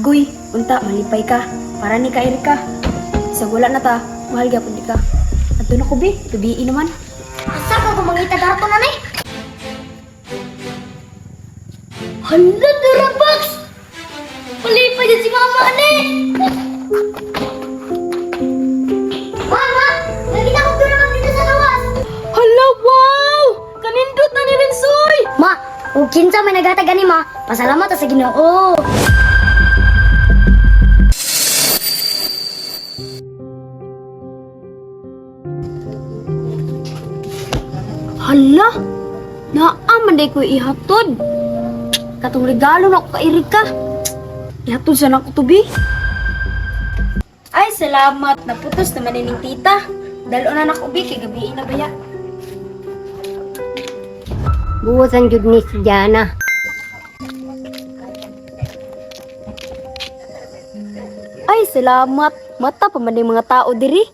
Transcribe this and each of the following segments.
Guy, unta malipay ka. Para ni ka Erika. Sa wala na ta, mahal gyapon di ka. Adto na ko bi, gabii naman. Asa ka kumangita darto na ni? Hala, Durabox! Palipay din si Mama ani! Mama! Nakita ko Durabox dito sa lawas! Hala, wow! Kanindot na ni Rinsoy! Ma, ug kinsa may naghatag ani ma, pasalamat ta sa Ginoo. Hala! Naa man day ko ihatod. Katong regalo na ko kay Erika. Ihatod sa nako to bi. Ay, salamat. Naputos naman ining tita. Dalo na nako bi kay gabii na baya. Buwasan jud ni si Jana. Ay, salamat. Mata pa man yung mga tao diri.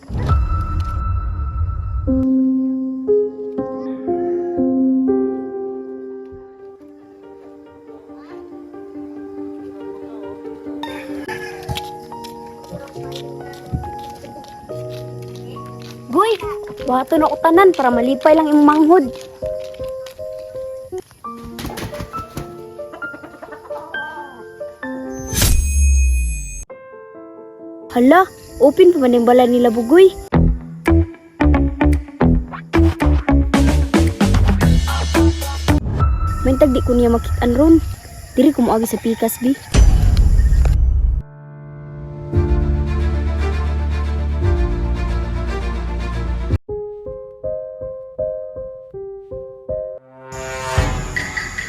Boy, buhaton ako tanan para malipay lang imong manghod. Hala, open pa man yung balay nila Bugoy. Mintag di ko niya makitaan ron. Diri ko moagi sa pikas bi.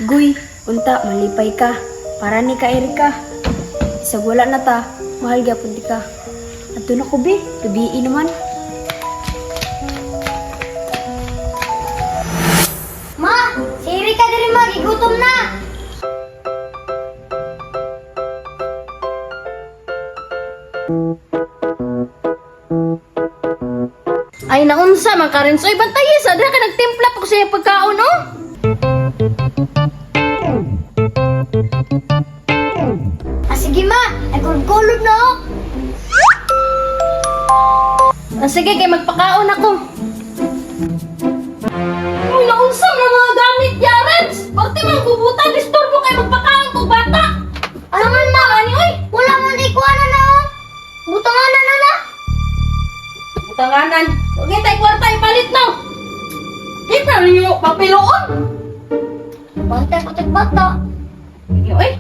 Guy, unta malipay ka. Para ni ka Erika. Isag wala na ta, mahal gyapon di ka. Adto na ko bi, gabii naman. Ma, si Erika diri ma, gigutom na. Ay naunsa man ka Renz. Oy bantayi sa dira ka nagtimpla pa ko sa iyang pagkaon oh. Ah, sige ma, nagkulog na oh. Ah, sige kay magpakaon ako. Uy naunsa man ang mga gamit ya Renz. Parte man kubutan disturbo kay magpakaon kog bata. Ano man ma? Ani oy. Wala man di kuha na oh. Butangan na na. Butanganan. Wag tay kwarta ipalit no. Di pa ninyo papiloon. Bantay ko tag bata. Sige oy.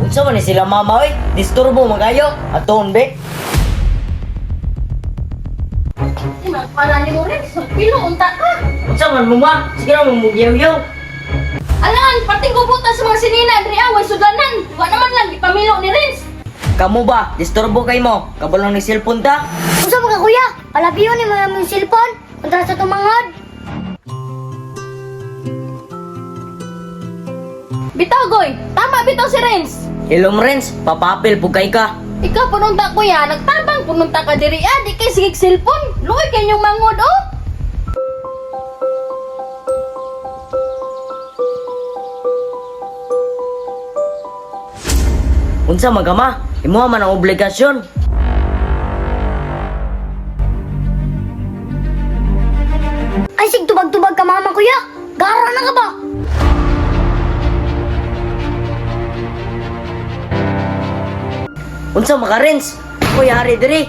Unsa man ni sila mama oy? Disturbo magayo. Aton be. Di man para nimo Renz. Pilo unta ka. Unsa man mo ma? Sige na mo mugiyaw-yaw. Alangan pating kubutan sa mga sinina diri away sudanan. Wa naman lang gipamilo ni Renz. Kamo ba? Disturbo kay mo. Kabalong ni cellphone ta. Unsa man ka kuya? Alabiyon ni mga mong cellphone kontra sa tumangod. Bitaw goy. Tama bitaw si Renz. Hilom Renz, papapil pug kay ka. Ikaw pununta kuya, nagtabang pununta ka diri ah, di kay sige cellphone. Luoy kay inyong mangod oh. Unsa magama? Imo man ang obligasyon. Ay sig tubag-tubag ka mama kuya. Gara na ka ba? Unsa maka Renz? Ako'y hari diri.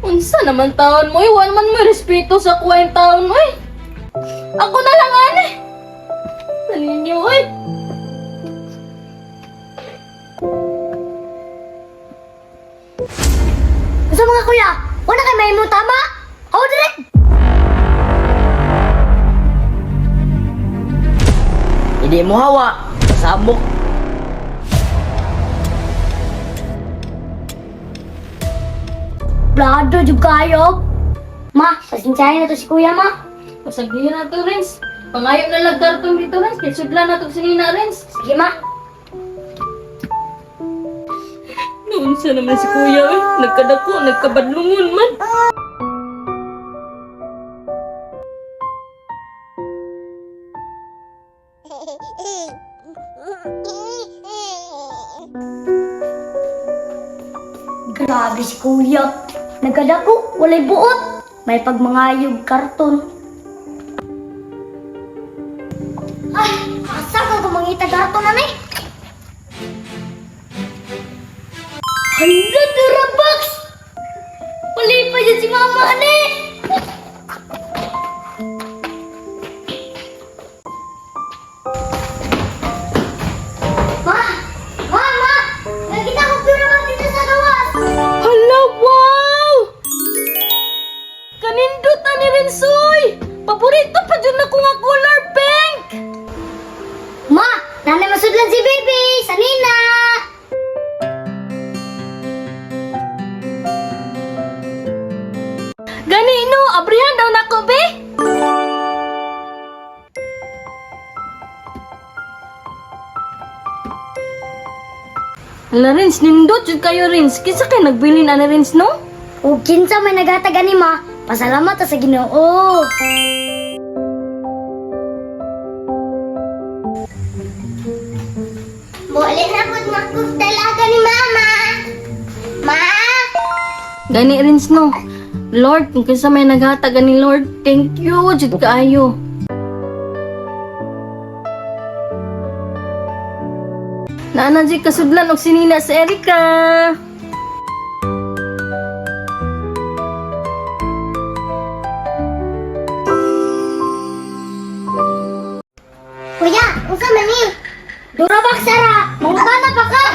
Unsa naman taon mo, eh, wala man mo respeto sa kuha yung taon mo eh. Ako na lang ane. Taninyo eh. Unsa mga kuya? Wala kay mahimo tama? Ako dire. Hindi mo hawa. Pasabok. Blado jud kayo. Ma, pasensyahin na to si kuya ma. Pasagihin na to, Renz. Pangayo na lang karton dito, Renz. Kay sudla na to sinina, Renz. Sige ma. Naunsa naman si kuya eh. Nagkadako, nagkabadlungon man. Grabe si kuya. Nagadako, walay buot. May pagmangayog karton. Ay, asa ka kumangita karton na ni? Hala, Durabox! Wala pa dyan si mama ani! Ma! Mama! Nakita ko Durabox dito sa gawas! Hala, wow! Kanindot na ni Rinsoy! Paborito pa dyan ako nga color pink! Ma! Nanay masudlan si baby! Sa nina! Ganino, abrihan daw nako, be! Hala, Rins, nindot jud kayo, Rins. Kinsa kay nagbilin ani Rins, no? O kinsa may naghatag ani ma, pasalamat ta sa Ginoo. Bole na pud makog dalaga ni mama. Ma! Gani, Rins, no? Lord, kung kinsa may naghatag ani Lord, thank you, jud kaayo. Naana jud kasudlan og sinina si Erika. Kuya, unsa man ni? Durabak sara, mangutana pa ka.